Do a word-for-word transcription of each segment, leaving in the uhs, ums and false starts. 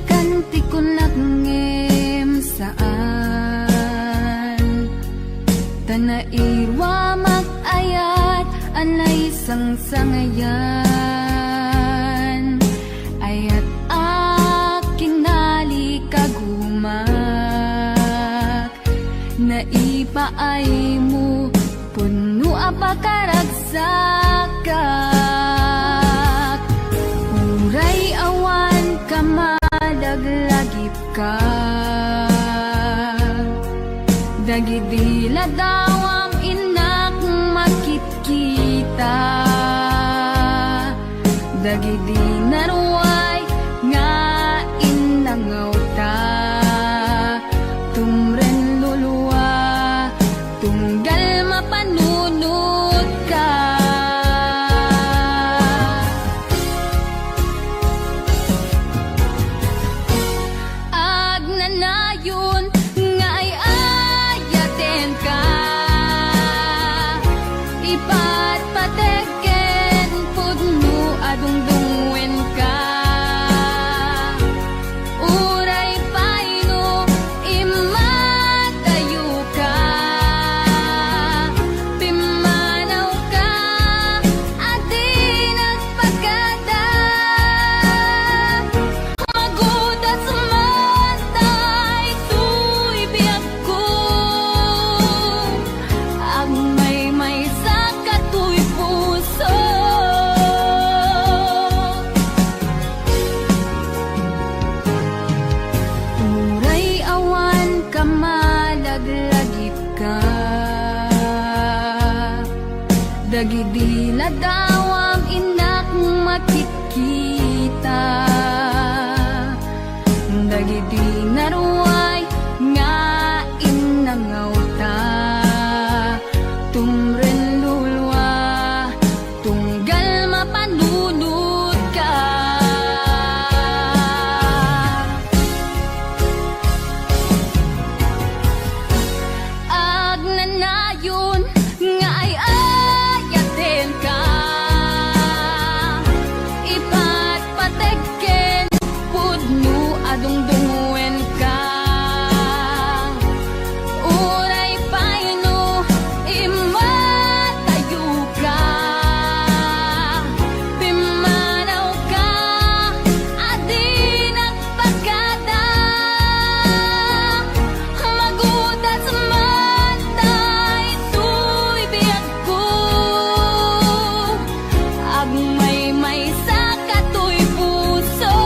Kanti kunak ngem saan, ta nairuamak ayat a naisangsangayan. Ayat a kinalikagumak, naipaaymo, pudno a pakaragsakak. Uray awan kamalaglagipka, dagidi ladawam innak makitkita. Dagidi naruay nga innangawta, tumren lulua, tunggal mapanunotka. Agnanayon nga ay-ayatenka, ipatpateg ken pudno a dungdungngoenka. Uray pay no immadayoka, pimmanawka a di nagpakada. Magudas man daytoy biagko, agmaymaysa katoy puso. Uray awan kamalaglagipka, dagidi ladawam innak makitkita. Dagidi naruay nga innangawta, tumren lulua, tunggal mapanunotka. Agnanayon nga ay-ayatenka, ipatpateg ken pudno a dungdungngoenka. Uray pay no immadayoka, pimmanawka a di nagpakada. Magudas man daytoy biagko, agmaymaysa katoy puso.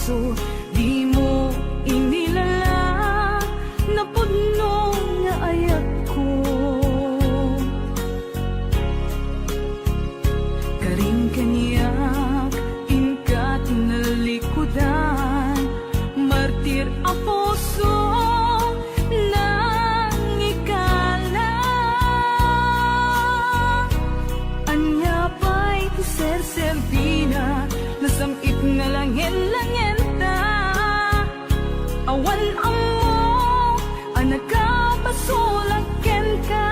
puso, dimo inilala, napudno nga ayatko. Karin kaniak, inka tinalikudan, martir a puso, nangikala. Ania pay ti serserbina, nasam-it nga langen-langenta. Awan ammo a nakabasolak kenka.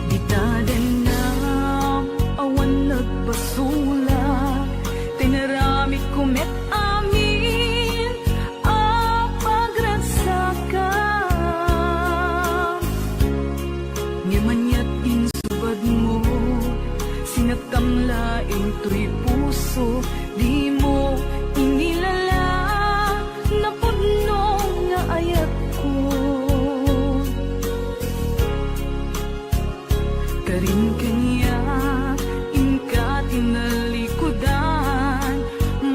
Dita denna, awan nagbasolak, tinaramidko met amin a pagragsakam. Ngem aniat insubadmo, sinattam laeng toy puso, dimo inilala, napudno nga ayatko. Karin kaniak, inka tinalikudan,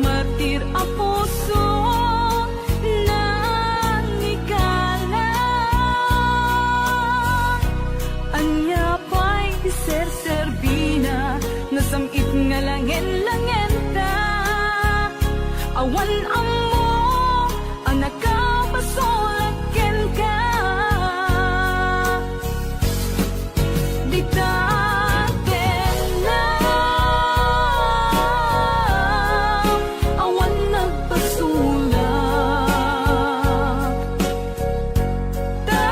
martir a puso, nangikala. Ania pay ti serserbina, nasam-it nga langen-langenta. Awan ammo a nakabasolak kenka. Dita denna, awan nagbasolak, ta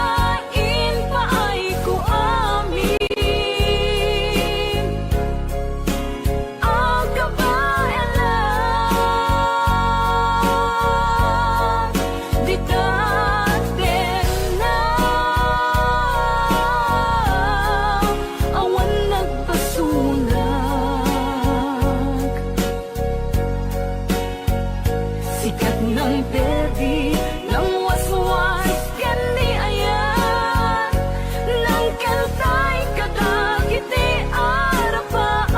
impaayko amin a kabaelan. Dita denna, awan nagbasolak. Sikat nang perdi, nang waswas ken ni ayan, nang kaltay kadagiti arapaan.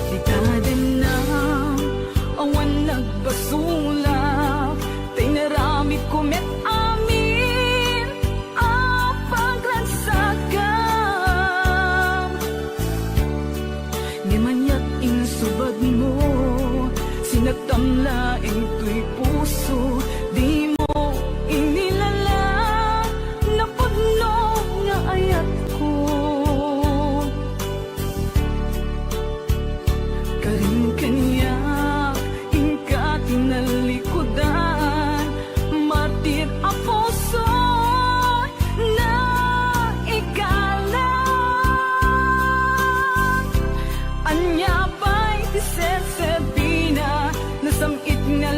Dita denna, awan nagbasolak, ta inaramidko met amin a pagragsakam. Ngem aniat insubadmo, sinattam laeng toy puso, dimo inilala, napudno nga ayatko. Karin kaniak, inka tinalikudan, martir a puso, naikalan. Ania pay ti serserbina, nasam-it nga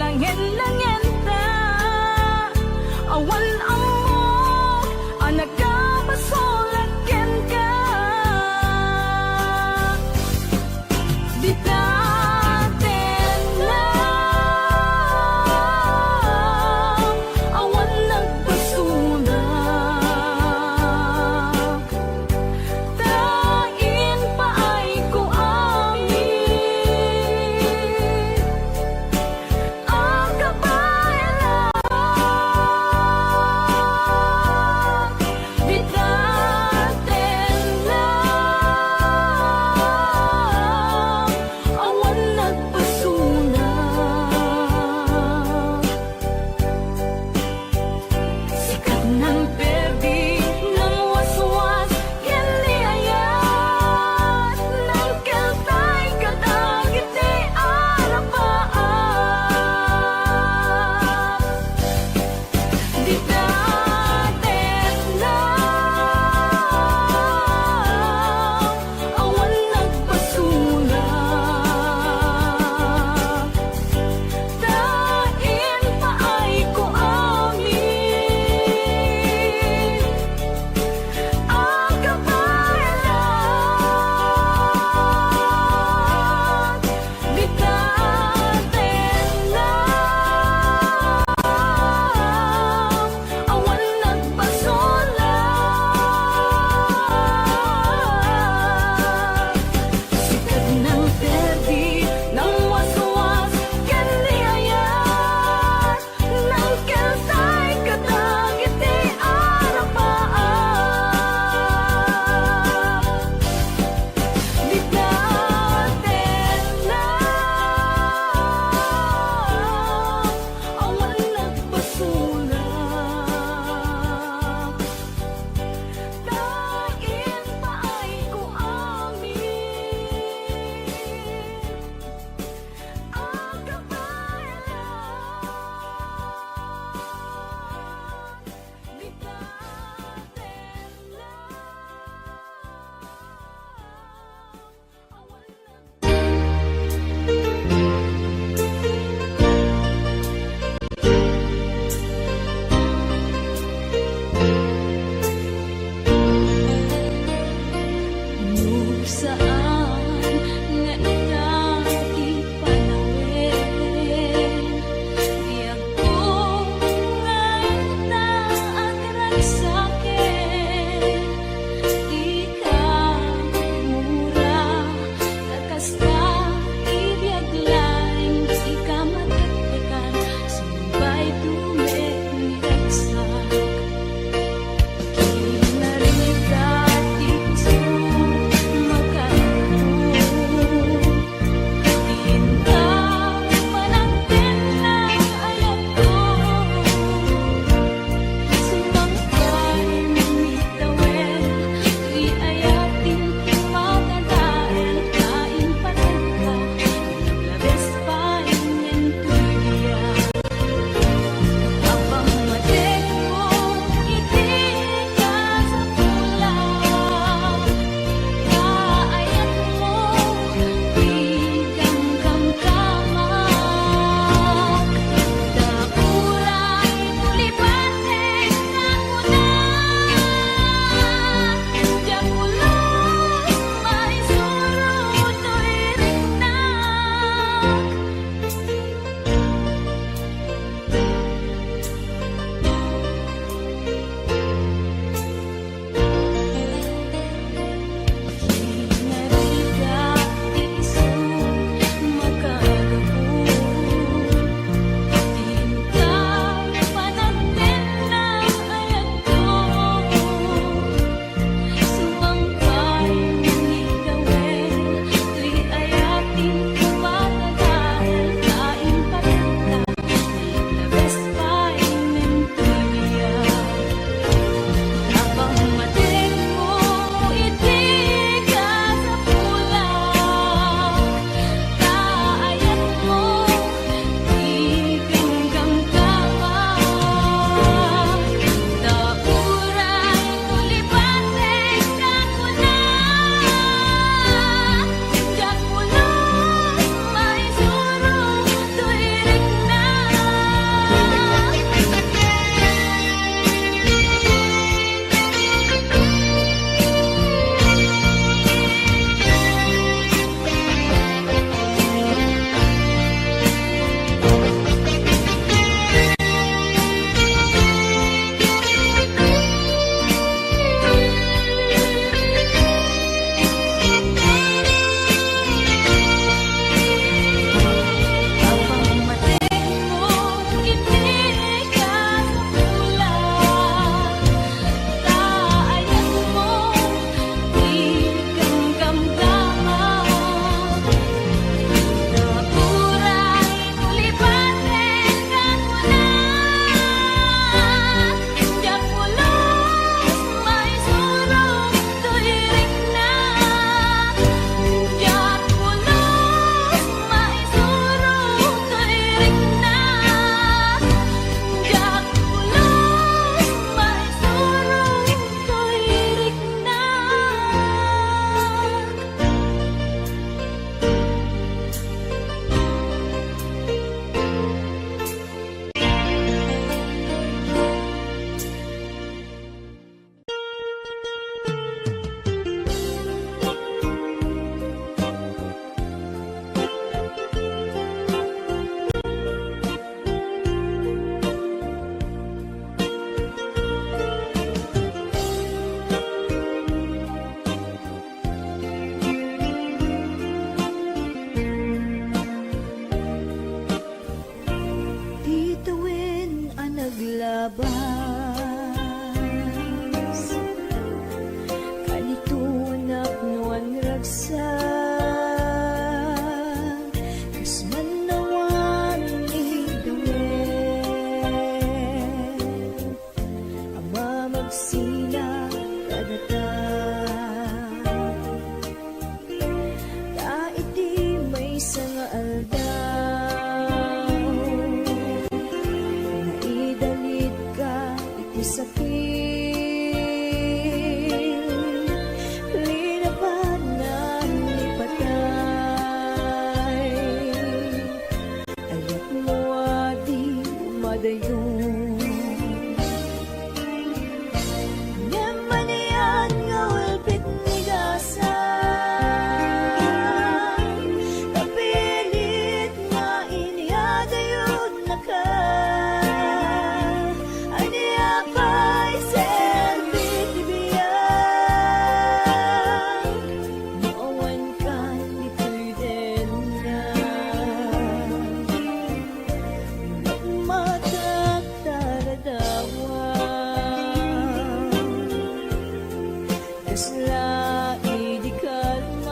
Isla idi kalman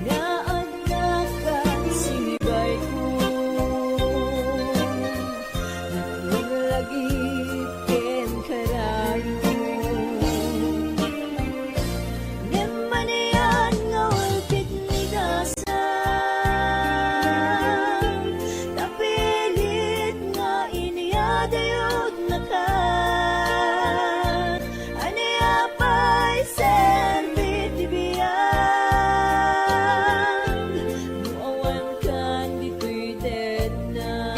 nga adda kat sinibayko. Nakurlagi ken karayko. Ngem manian nga ulpit ni gasam, napilit nga inyadayodnaka. Ania pay serbi ti biag no awan kan ditoy denna?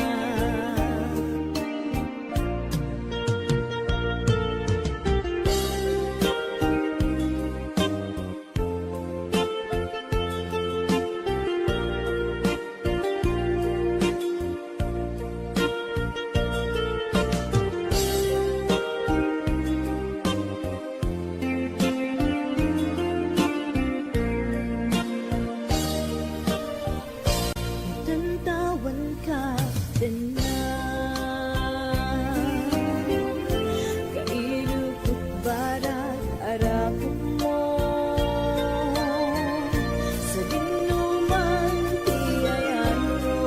Tantawanka denna. Kailukot barat a rapokmo, sadinoman ti ayanmo.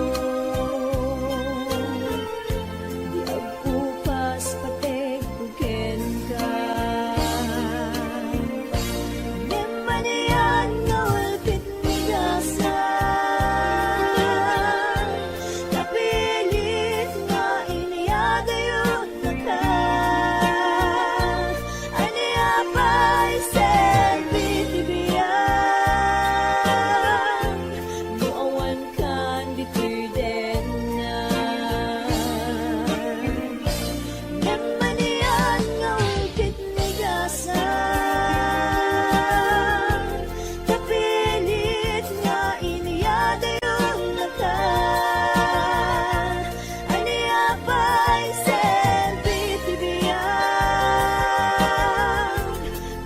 Di agkupas pategko kenka. Ngem manian nga ulpit ni gasam, napilit nga inyadayodnaka. Ania pay serbi ti biag no awan kan ditoy denna? Ngem manian nga ulpit ni gasam, napilit nga inyadayodnaka. Ania pay serbi ti biag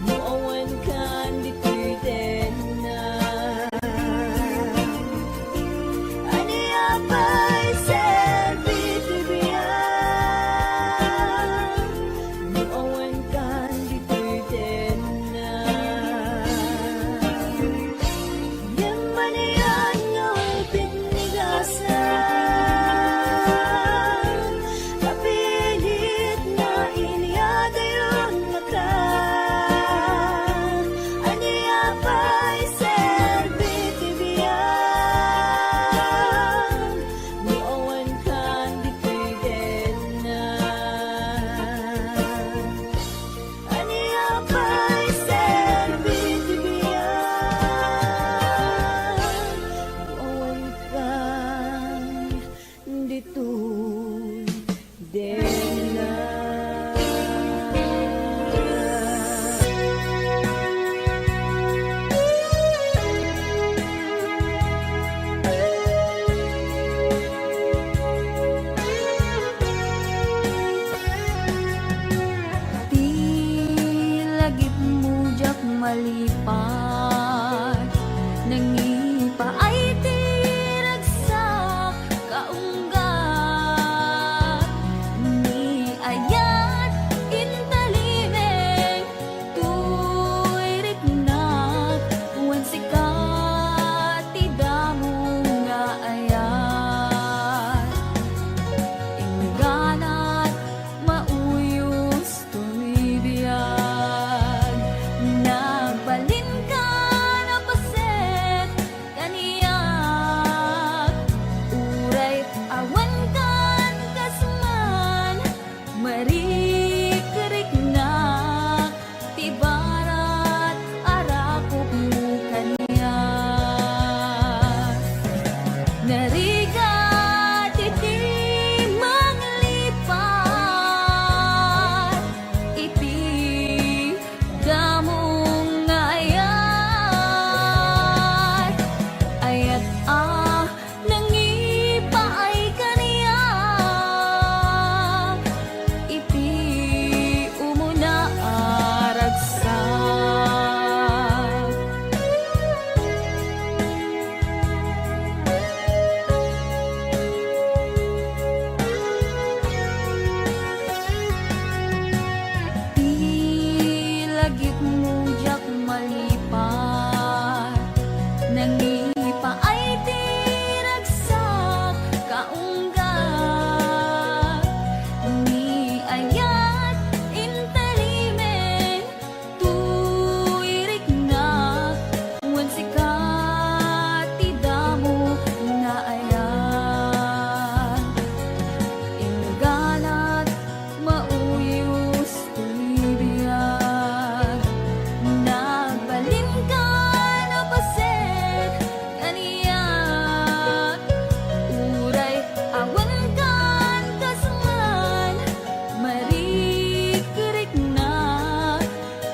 no awan kan ditoy denna? Ania pay serbi ti biag no awan kan ditoy denna? Ngem manian nga ulpit ni gasam, napilit nga inyadayodnaka. Ania pay serbi ti biag no awan kan ditoy denna? Ania pay serbi ti biag no awan kan ditoy denna? Ti lagipmo diak malipat, nangipaay ti ragsak kaunggat. Ni ayat intalimeng toy riknak, wen sika ti damo nga ayat. Ingganat mauyos toy biag, nagbalinka Gitmo diak malipat, nangipaay ti ragsak kaungga. Ni ayat intalimen, tuiriknak, wen sika ti damo nga ayat. Ingganat mauyos ti biag, nagbalinka a paset kaniak. Uray awankan kas man, marikriknak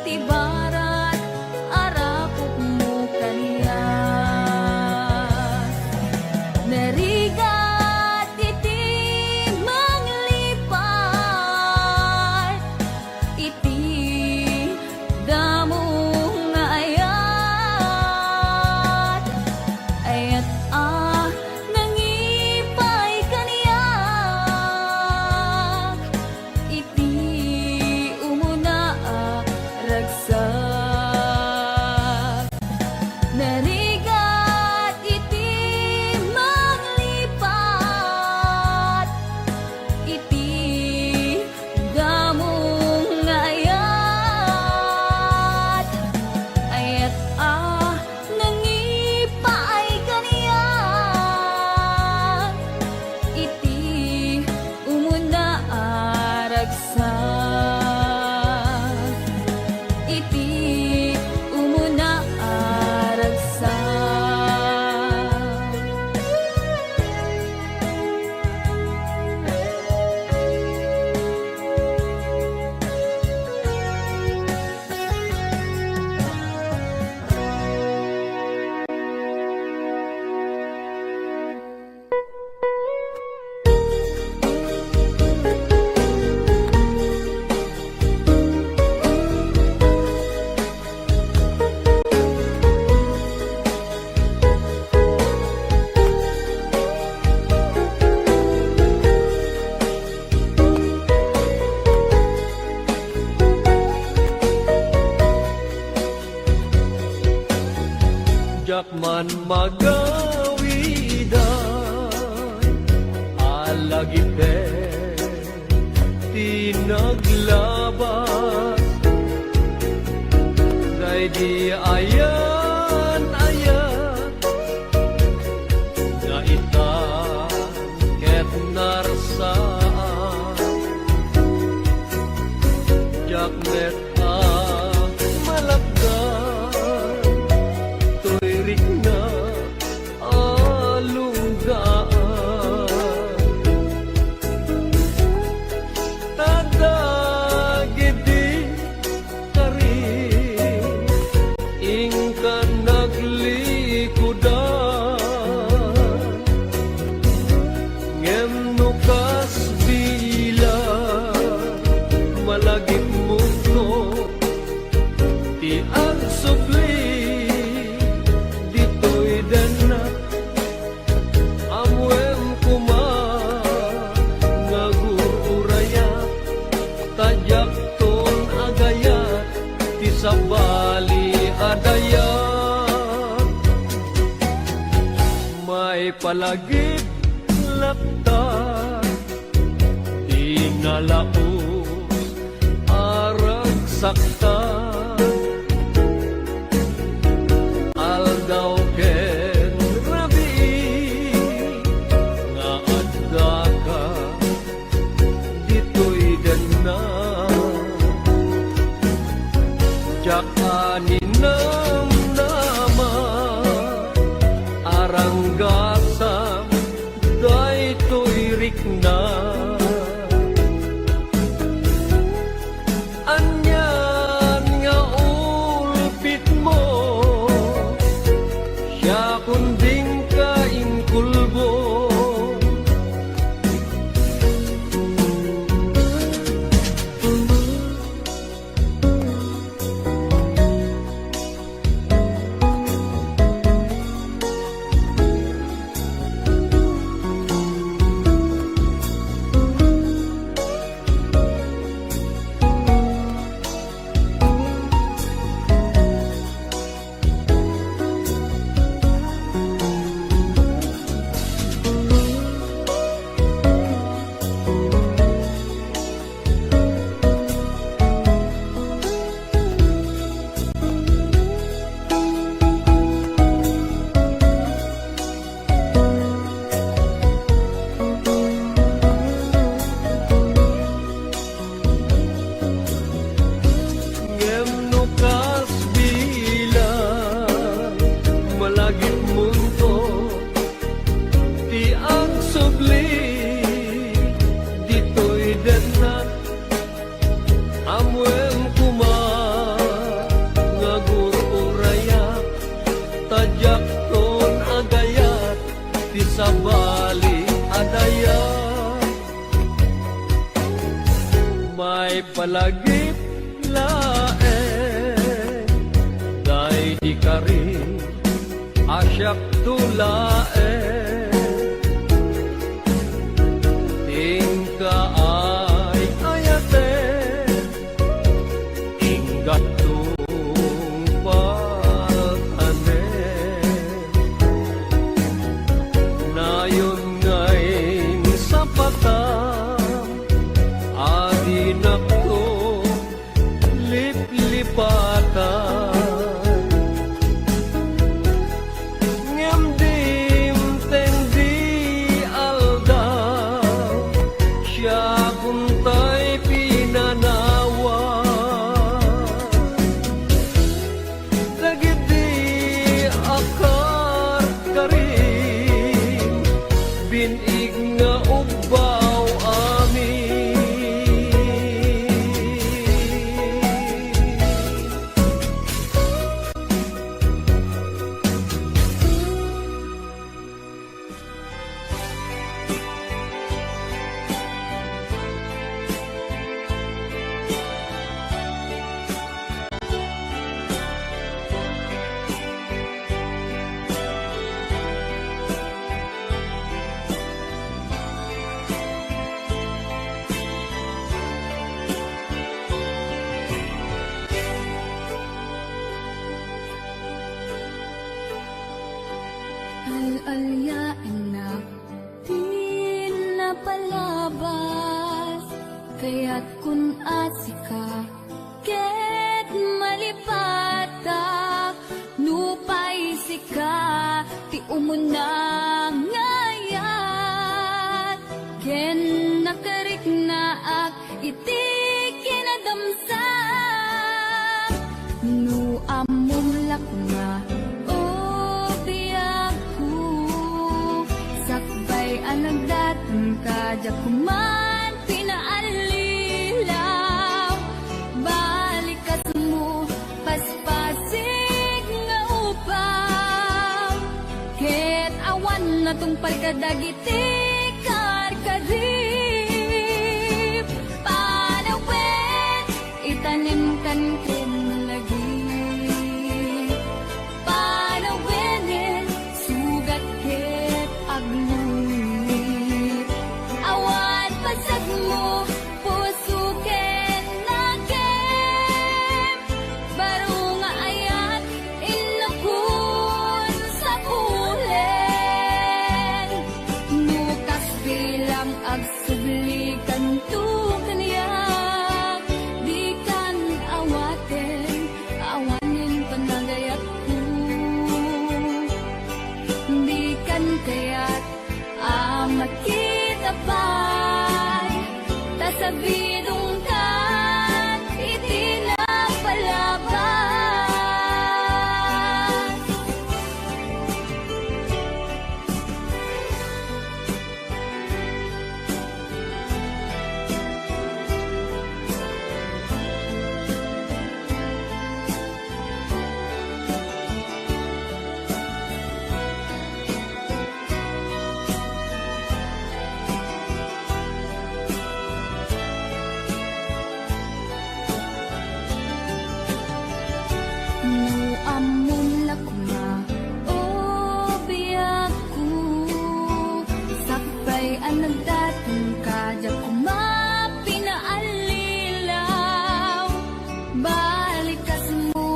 ti barat a rapokmo kaniak. Narigat iti manglipat iti damo nga ayat, ayat a nangipaay kaniak iti umuna a ragsak. Narigat iti manglipat iti damo nga ayat, ayat a nangipaay kaniak iti umuna a ragsak, iti umuna a ragsak. Diak man magawidan a lagipet ti naglabas daydi ayan-ayat nga ita ket narsaan. Diak met a malabdan toy rikna a lunggaan. Ta dagidi kari, inka naglikudan. Ngem no kas bilang, malagipmon ti agsubli ditoy dennak. Ammoem koma nga agur-urayat, ta diakton agayat ti sabali a dayag. Maipalagip latta ti nalaus a ragsakta. Aldaw ken rabii nga addaka ditoy dennak. Diak a ninamnama a ranggasam daytoy rikna. Anian nga ulpitmo, siakon dinka inkulbo. Malagip laeng daydi kari a siakto laeng. Inka ay ayaten, inggato pagtanem. Nayon nga insapatam a dinakto liplipatan. Ngem dimteng di aldaw, siakon tay pinanawan. Dagiti akarkarim, bin-ig nga ubbaw amin. Al-aliaennak ti napalabas, kayatkon a sika ket malipatak, nupay sika ti umuna nga ayat, ken nakariknaak iti kinadamsa. No ammom la koma, o biagko, sakbay a nagdatonka, diak man pinaallilaw. Balikasmo, paspasig nga upaw, ket awan natungpal kadagiti karkarim. Panawen, itanemkan ken lagip. Panawenen, sugat ket aglungit. Awan pasagmo, puso ken nakem. Baro nga ayat, innokon sapulen. No kasdi lang agsubli kanto kaniak, dikan awaten, awanen panagayatko. Dikan kayat a makita pay, ta sabidongkan iti napalabas. No ammom la koma, o biagko, sakbay a nagdatonka, diak koma pinaallilaw. Balikasmo,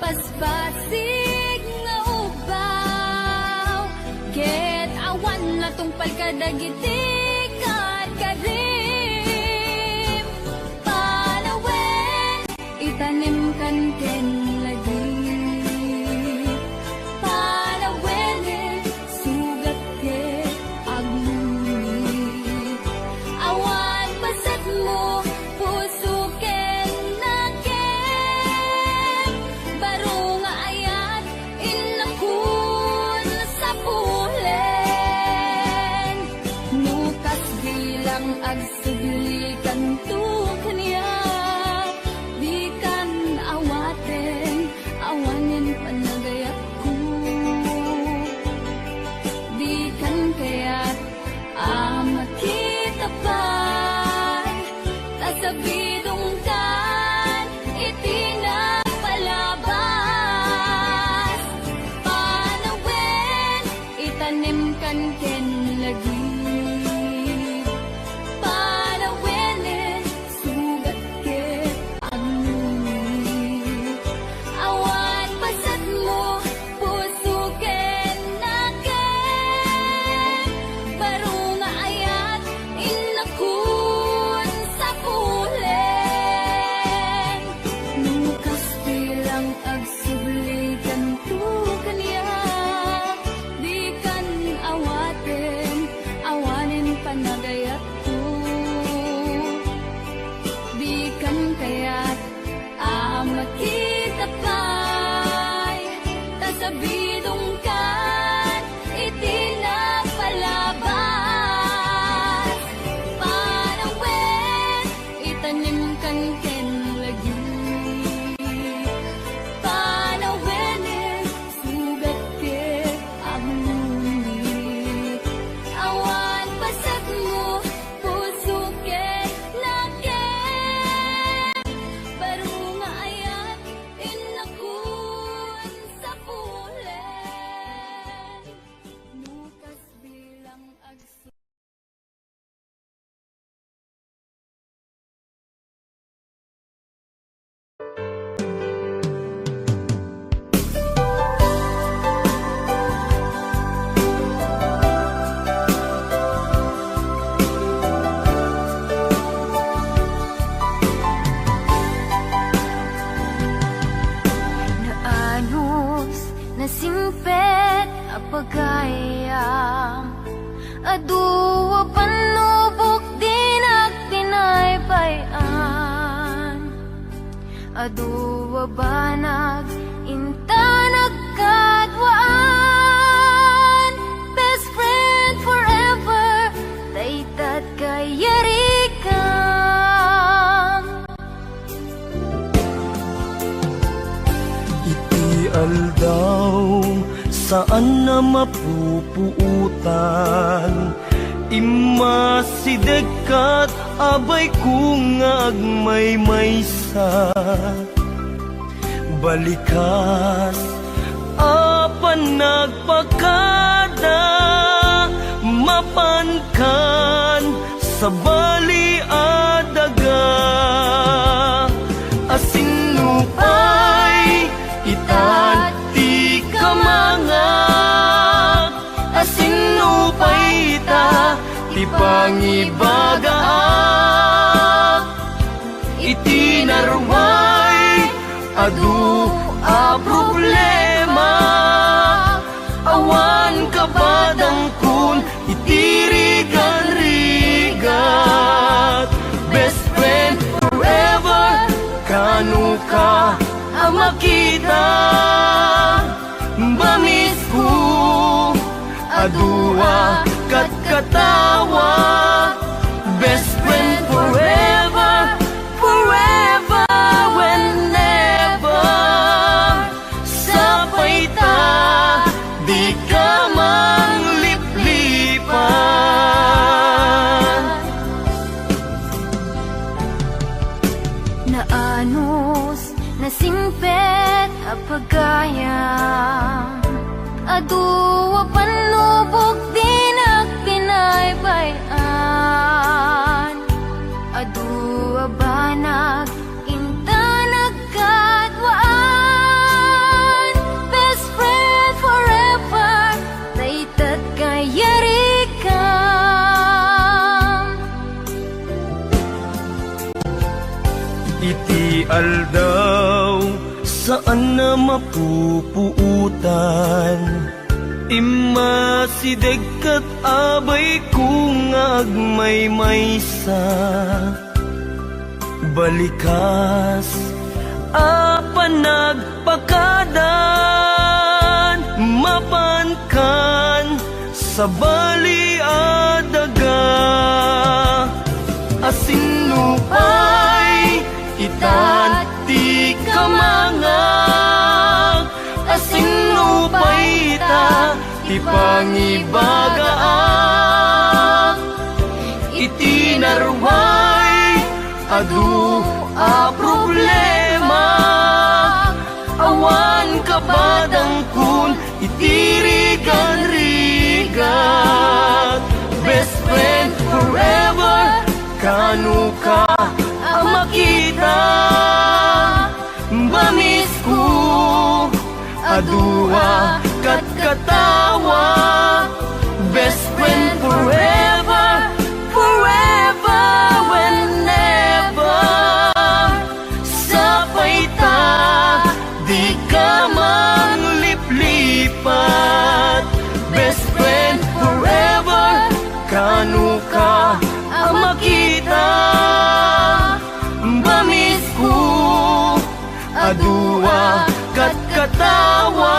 paspasig nga ubaw, ket awan natungpal kadagiti karkarim. Panawen, itanemkan ken lagip. Panawen, sugat ket aglungit. Awan pasekmo, puso ken nakem. Baro nga ayat, innakon sapulen. No kasdi lang agsubli kanto kaniak, dikan awaten, awanen panagayatko. Dikan kayat a makita pay, ta sabidongka Bidongkan iti napalabas. Panawen, itanimkan ken lagip. Panawen, sugat ket aglumit. Awan pasekmo, puso ket nakem. Baro nga ayat, innakon sapulen. No kas bilang agsu- Naanos, nasingpet a pagayam. Adu a pannubok, dinak tinaypayan. Adu a banag, inta nagkaduaan. Best friend forever, dayta kayarikam. Iti aldaw, saan a mapupuotan. Immasideg ket abayko nga agmaymaysa. Balikas a panagpakada, mapankan sabali a daga. Asinno pay ita ti kamangak? Asinno pay ita ti pangibagaak? Iti narway, adu a problema. Awan kabadangkon iti rigat-rigat. Best friend forever, kano ka a makita? Bamisko, adu a katkatawa. Best friend forever, forever, whenever. Sapay ta, di ka mangliplipan. Naanos, nasingpet a pagayam. Adu a pannubok, dinak pinaypayan. Adu a banag, inta nagkaduaan. Best friend forever, dayta kayarikam. Iti aldaw, saan a mapupuotan. Immasideg ket abayko nga agmaymaysa. Balikas a panagpakadan, mapankan sabali a daga. Asinno pay ita ti kamangak? Asinno pay ita ti pangibagaak? Iti narway, adu a problema. Awan kabadangkon iti rigat-rigat. Best friend forever, kano ka a makita? Bamisko, adu a katkatawa. Best friend forever, forever, whenever. Sapay ta, di ka mangliplipat. Best friend forever, kano ka a makita? Bamisko, adu a katkatawa.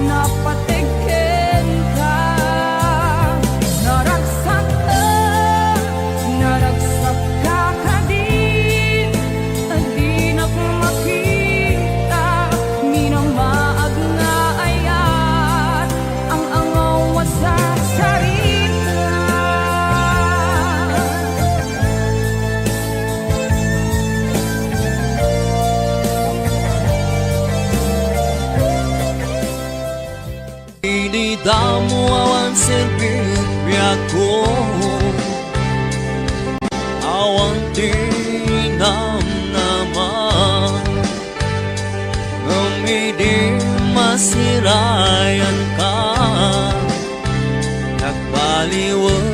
napateg kenka. Naragsak, naragsak ka kadin, ta dinak makita, minamaag nga ayat, ang angaw a sasarita. Idi damo awan serbit biagko, awan ti namnama. Ngem idi masirayanka, nagbaliwen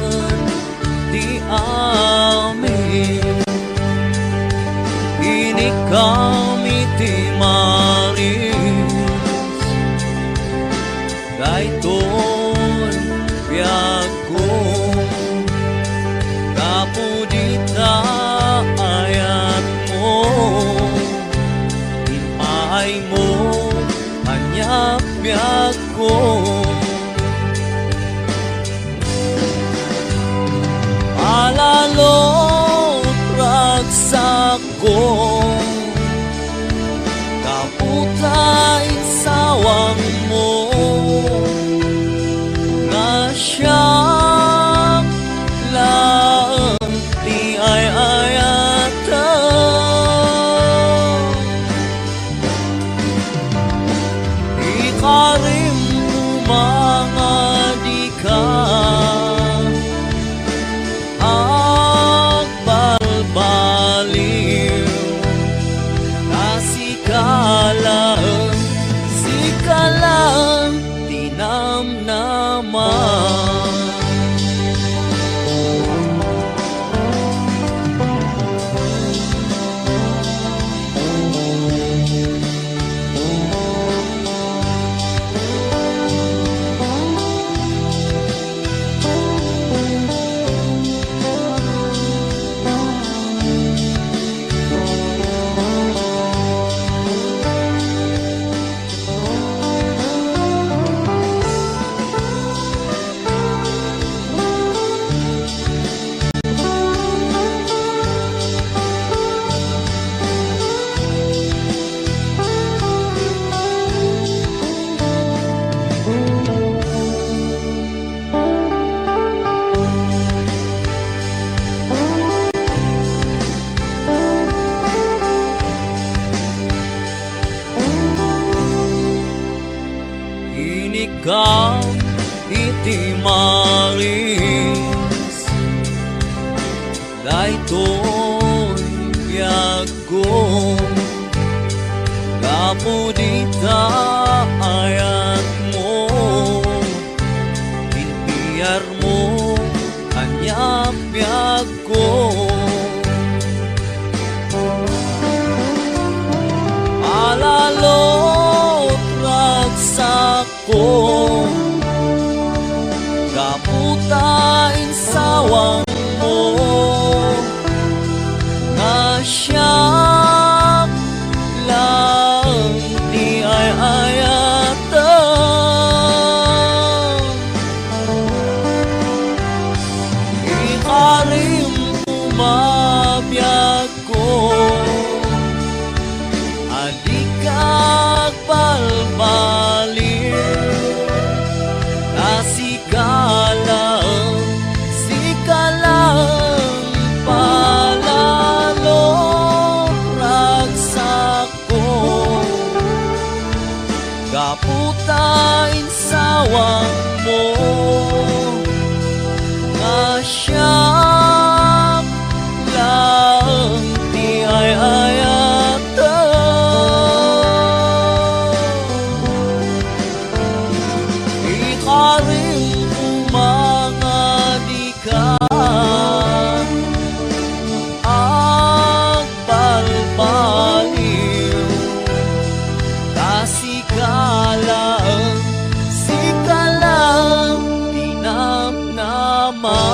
ti amin. Inikam iti maris, daytoy biagko. Gapu dita ayatmo, impaaymo kaniak biagko. Palalot ragsakko, gapu ta insawangmo nga siak laeng ti ay-ayatem. Ikarim koma nga dika agbalbaliw, ta sika laeng, sika laeng ti namnama. Inikam iti maris, daytoy biagko. Gapu dita ayatmo, inbiarmo kaniak biagko. Palalot ragsakko, gapu ta insawangmo nga siak laeng ti ay-ayatem. Ikarim koma biagko, a dika agbalbaliw, ta sika laeng, sika laeng palalot ragsakko. Gapu ta insawangmo nga siak laeng ti ay-ayatem. Ikarim koma nga dika agbalbaliw, ta sika laeng, sika laeng ti namnama.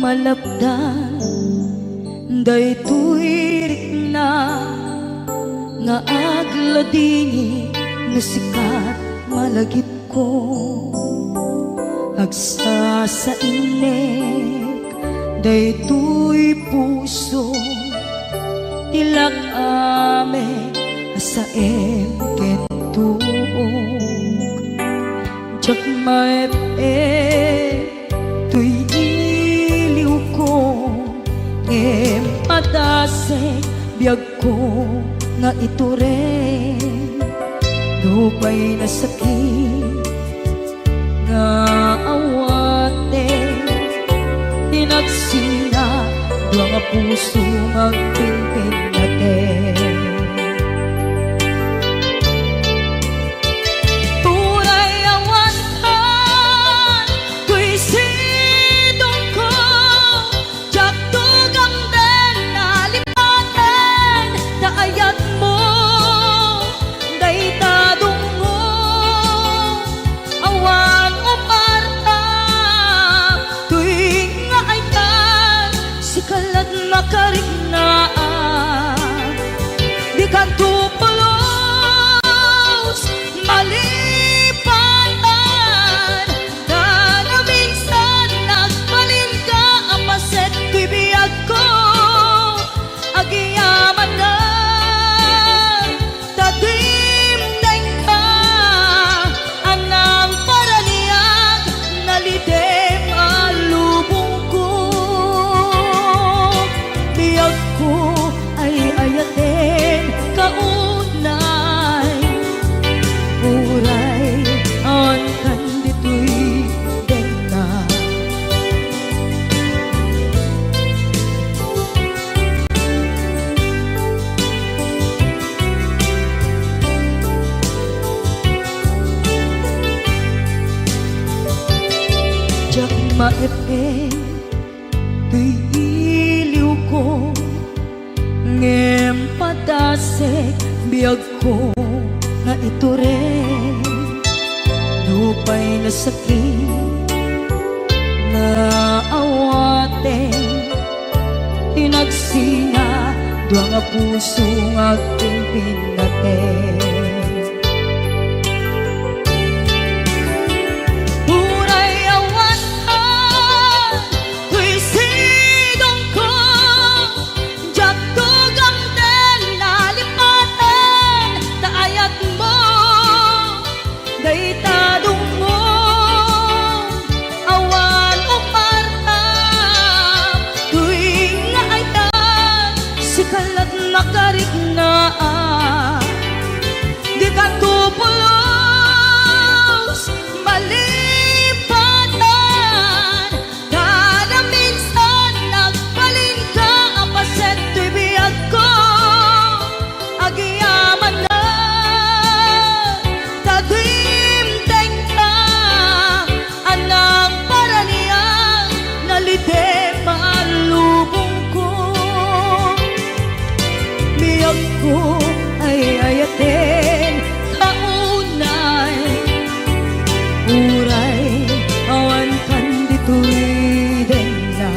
malapdan daytoy rikna nga agladingit no sika malagipko. Agsasainek daytoy puso, ti lak-amek a saem ken tuok. Diak maep-ep toy iliwko, ngem padasek biagko nga itureng. Nupay nasakit nga awaten, ti nagsina dua nga puso nga agpinpinnaten. Uray awan kan toy sidongko, diak tugamden a lipaten ta ayatmo dayta dungngo. Awan umarta toy nga ayat, sika la't makariknaak. Dikanto pulos malipatan, ta naminsan nagbalinka a paset toy biagko. Agyamanak ta dimdengka, a nangparaniag, nalidem a lubongko. Biagko ay ayaten kaunay, uray awan kan ditoy dengna. Diak maep-ep toy iliwko, ngem padasek biagko nga itureng. Nupay nasakit nga awaten, ti nagsina dua nga puso nga agpinpinnaten. Uray awan ka toy sidongko, diak tugamden a lipaten ta ayatmo dayta dungngo. Awan umarta toy nga ayat, sika la't makariknaak. Dikanto pulos malipatan, ta naminsan nagbalinka a paset toy biagko. Agyamanak ta dimdengka, a nangparaniag, nalidem a lubongko. Biagko ay ayaten kaunay, uray awan kan ditoy dengna.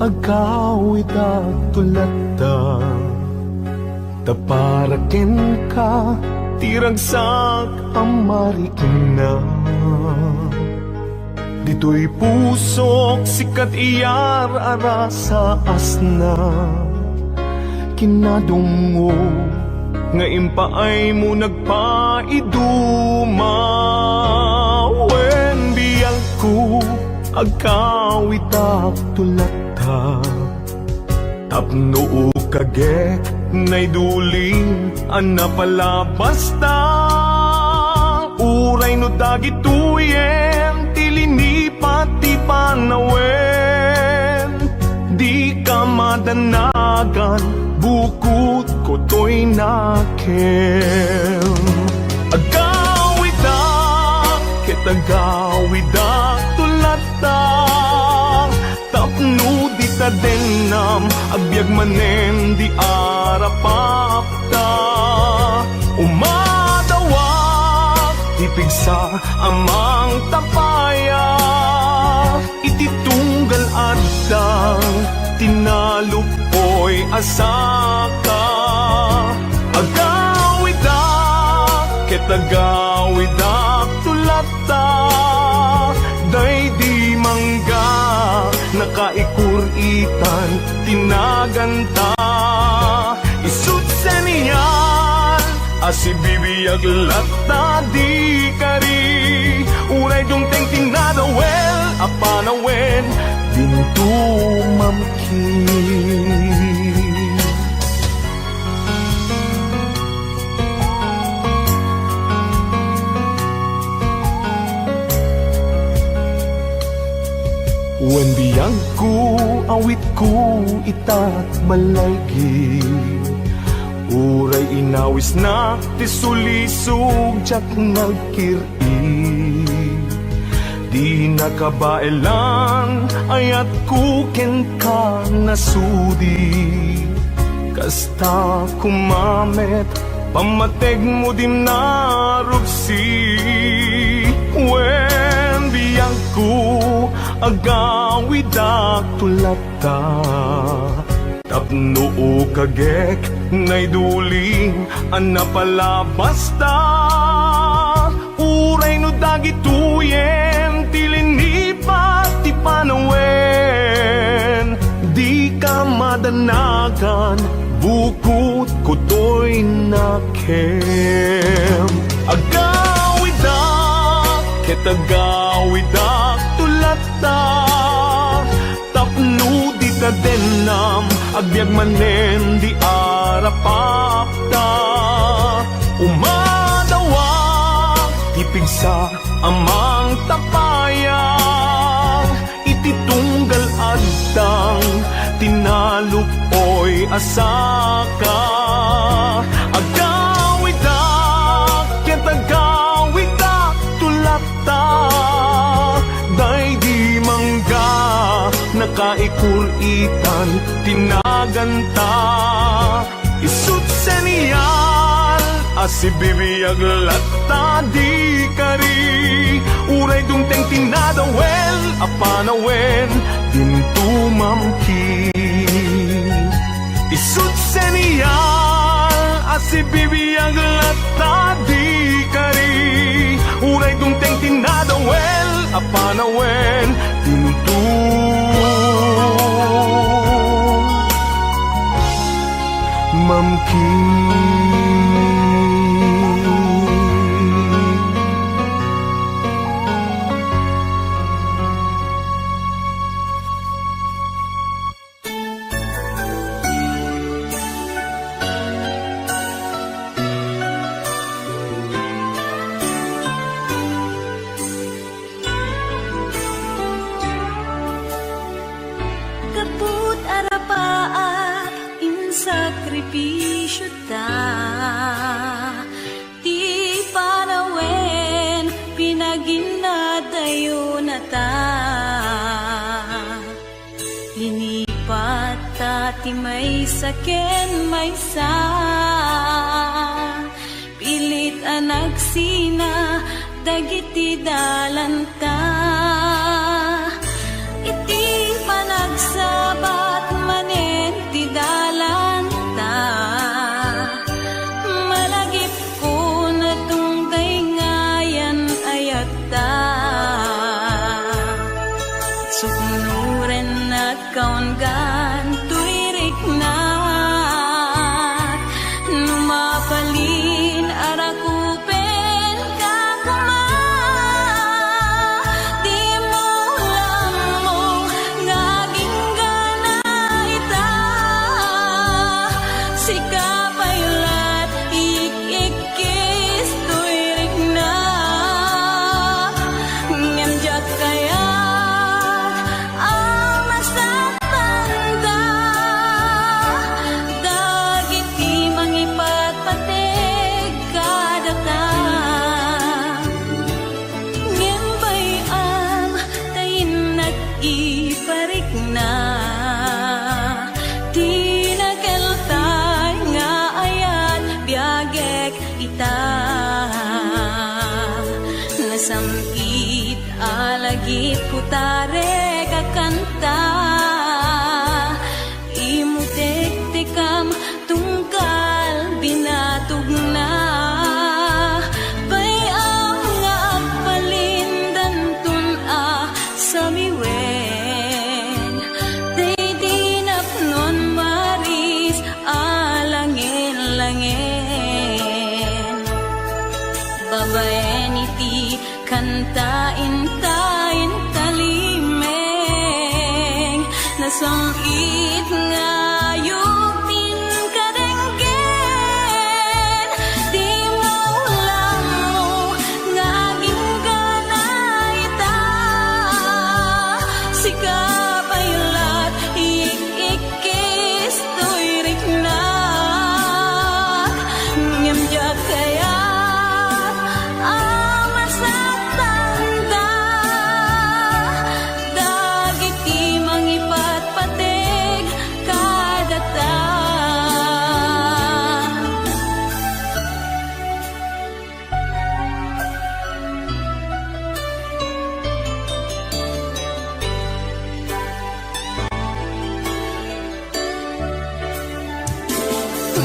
Agawid a tulatta, ta para kenka ti ragsak a marikna. Ditoy pusok, sika ti iyar-arasa asna. Kinadummo nga impaaymo nagpaiduma. Wen biagko, agawid a tulatta, tapno ukagek naidulin a napalabasta. Uray no dagitoyen ti linipat ti panawen, dika madanagan, bukod kutoy nakem. Agawidak ket agawidak tulatta, tapno dita dennam, agbiag manen di arapapta. Umadawak ti pigsa a mangtapaya, iti tunggal addang tinaluppoy a saka. Agawidak ket agawidak tulatta, daydi mangga nakaikur-itan ti naganta. Isut senial a sibibiag latta di kari, uray dumteng ti nadawel a panawen, dinto mamkin. Wen biagko, awitko itat malaygi. Uray inawisnak ti sulisog, diak nagkir-i. Di nakabaelan, ayatko kenka nasudi. Kasta koma met pammategmo di narupsi. Wen biagko, agawidak tulatta, tapno ukagek naidulin a napalabasta. Uray no dagitoyen ti linipat ti panawen, dika madanagan, bukod kutoy nakem. Agawidak ket agawidak tulatta, tapno dita dennam, agbiag manen di arapapta. Umadawak ti pigsa a mangtapaya, iti tunggal addang tinaluppoy a saka. Agawidak ket agawidak tulatta, daydi mangga nakaikur-itan ti naganta. Isut senial a sibibiag latta di kari, uray dumteng ti nadawel a panawen, dinto mamkin. Isut senial a sibibiag latta di kari, uray dumteng ti nadawel a panawen, dinto mamkin. Gapu't arapaat, insakripisiota, ti panawen pinaginnadayonata. Linipatta ti maysa ken maysa, pilit a nagsina dagiti dalanta. Iti panagsaba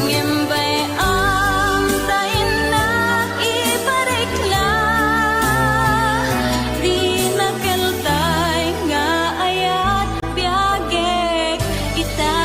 Ngem bay-am ta innak iparikla, dina keltay nga ayat biagek ita.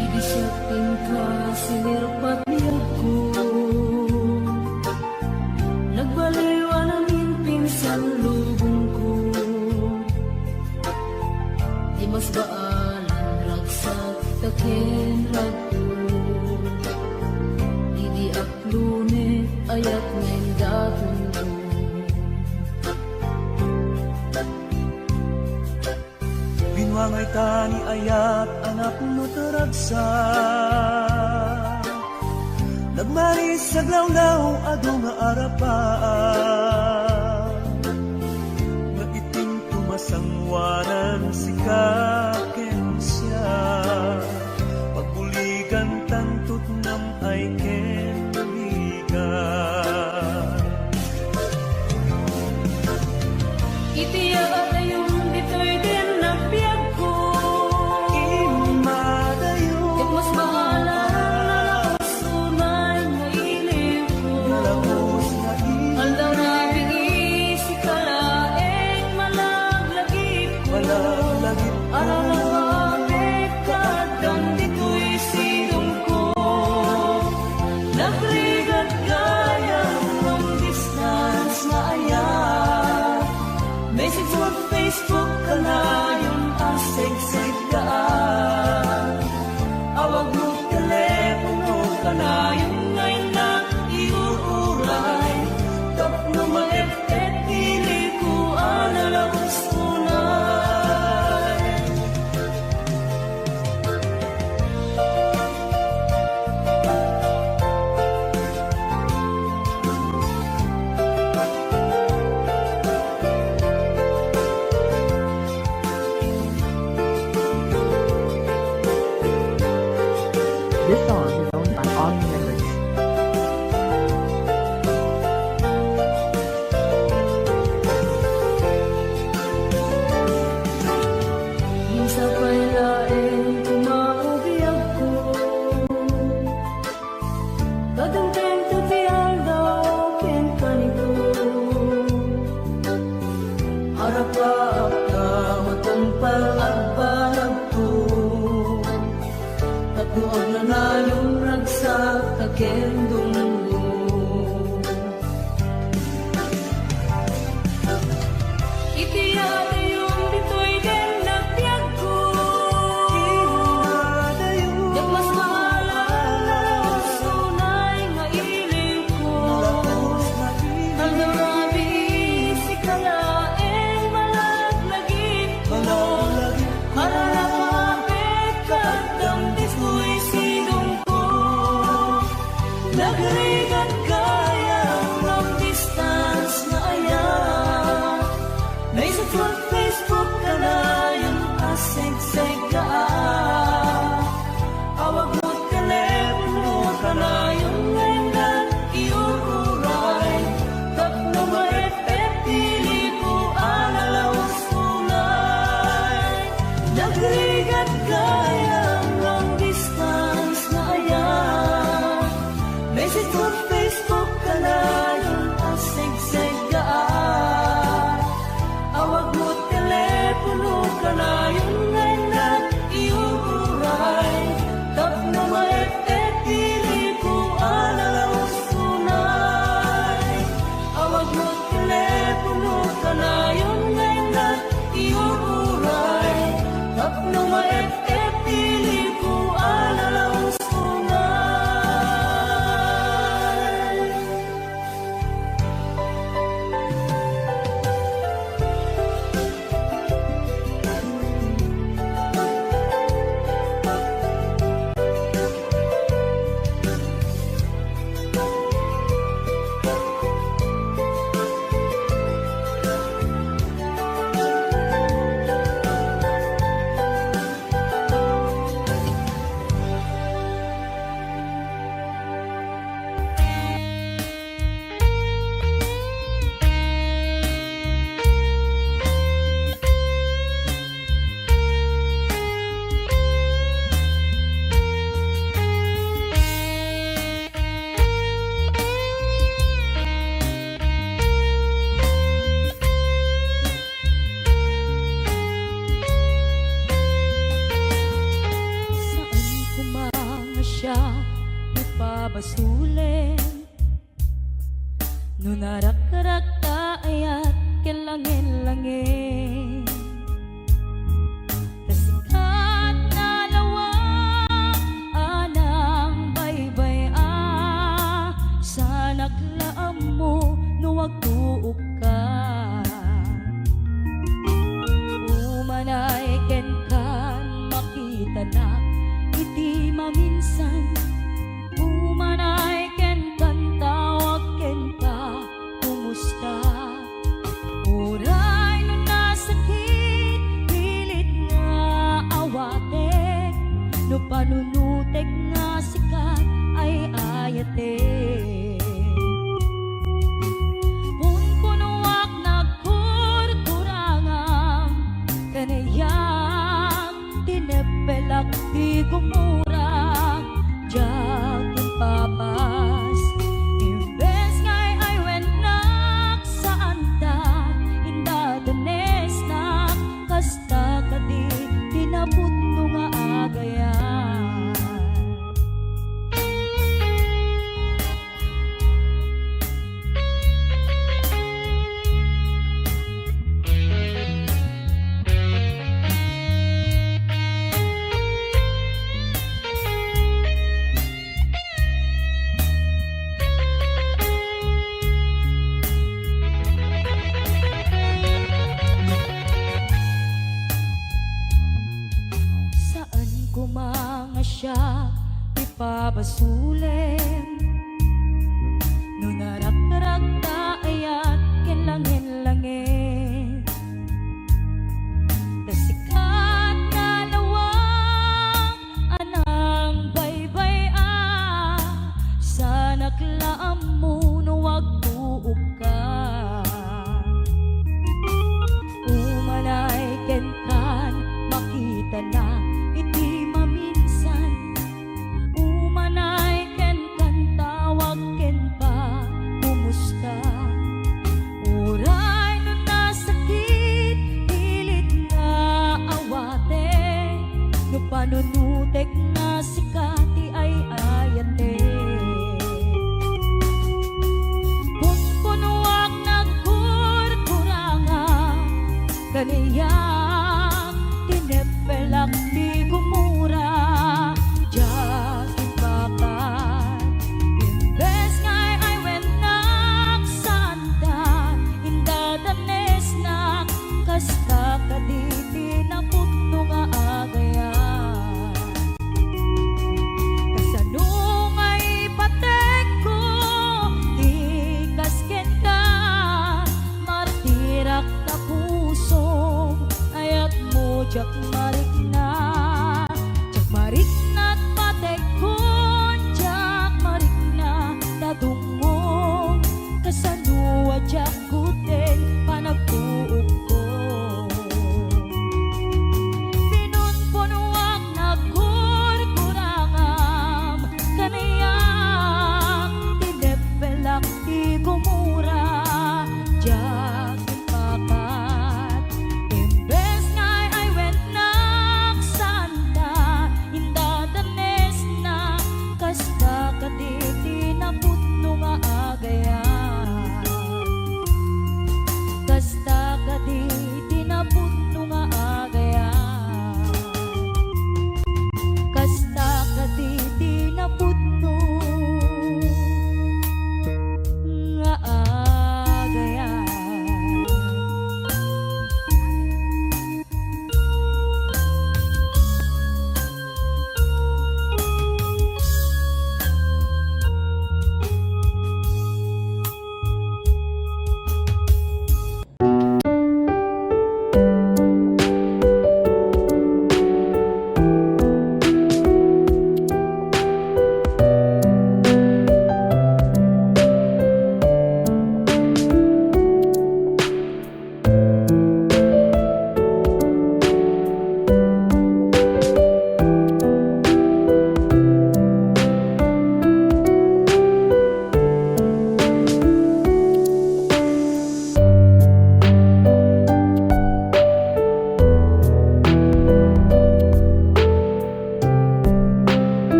Idi siak kenka, sinirpat biagko. Nagbaliwan amin pinsan lubongko. Di mas baalan ragsak ta ken ragko. Idi aklone, ayat nga indatonko. Binuangay ta ni ayat a napno ta ragsak. Nagmaris aglawlaw adu nga arapaan. Nga itinto masangoanan sika ken siak. Pagbuligan tanto ti nam-ay ken bigat. Iti adayon ditoy ken agbiagko. Immadayon. Ket mas baalan a nalabos unay nga ilikko. Nalabos nga ilikko. Aldaw rabii sika laeng malaglagipko. Malaglagipko. Aralawapek ka addam ditoy sidongko. Nagrigat gayam long distance nga ayat. Message ken Facebook kanayon a segsegdaan. Awag ken telepono kanayon nga innak iur-uray. Tapno maep-et ti ilikko a nalabos unay. This song is owned by Augie Records. Minsan pay laeng kumabiagko. Tatengtengto ti aldaw ken kanito. Arapaak ta matungpal agbanagto. Tapno agnanayon ragsak ta ken dunggo. Iti adayon ditoy ken nagbiagko. Iti adayon. Diak mas baalan a nalabos unay nga ilikko. Nalabos nga ilikko. Aldaw rabii sika laeng malaglagipko. Malaglagipko. Aralawapek ka addam ditoy sidongko. No narakrakta ayat ken langit-langit, ta sikat nga lawag a nangbaybay-a, saanak la ammo no agtuokka. Umanay kenkan, makitanak iti maminsan. Umanay kenkan, tawag kenka, kumusta? Uray no nasakit, pilit nga awatek, no panunutek nga sikat ay ayatek. Punpunoak nagkurkurangam, kanayak tineppelak ti gumura, diak impapas. Imbes nga ay-aywennak, saanta indadanesnak, kasta kadi ti napudno nga agayat. Saan koma nga siak ti pabasolek,